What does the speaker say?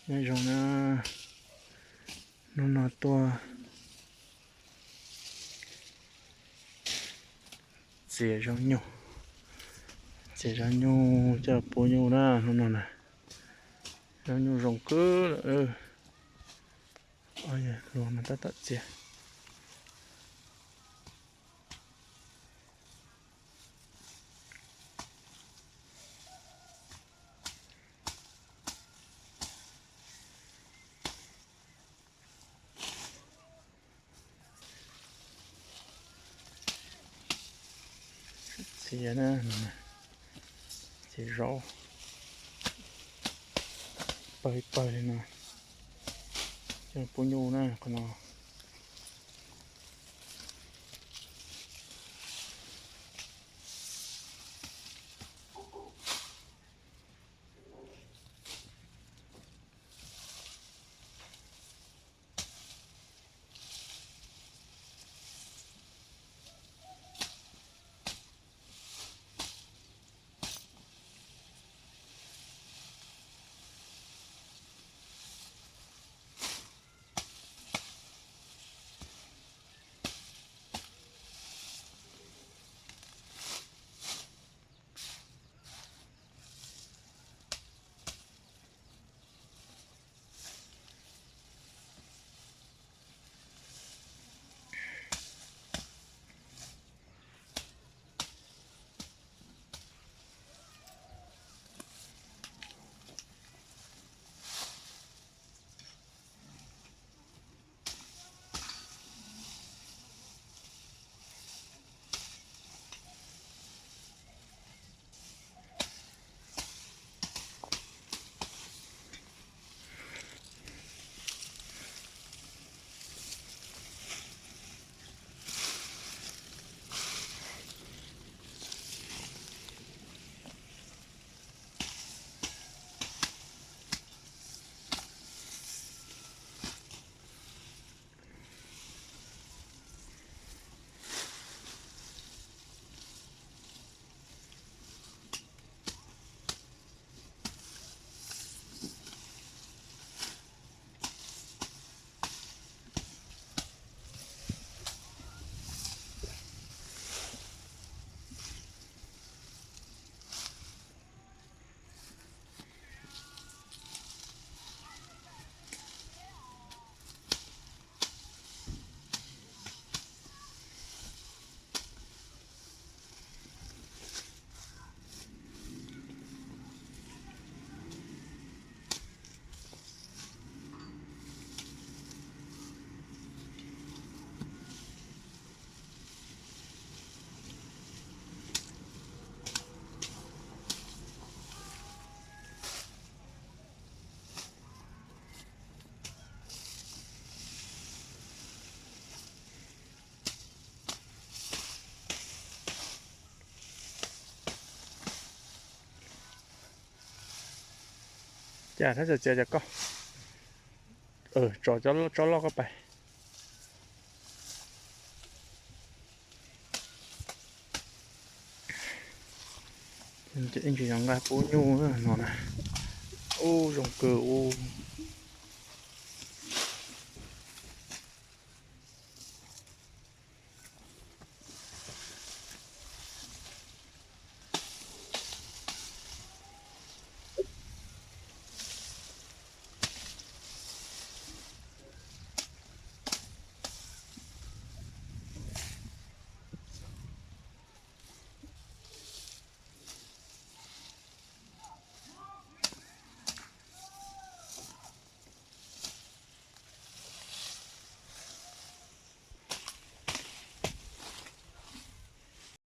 Nyob zoo na, hnub no tuaj txiav zaub nyuj, txiav zaub nyuj coj pub nyuj na hnub no na. Zaub nyuj zoo kawg lawm. Luag mas tab tom txiav. Txiav, txiav zaub, pawg pawg li no, coj pub nyuj na qhov no. Cas thab txawm txiav cas koj, tso tsob loj koj pais. Ces ib ntsis yog nqa pub nyuj no na. Ub, zoo kawg ub.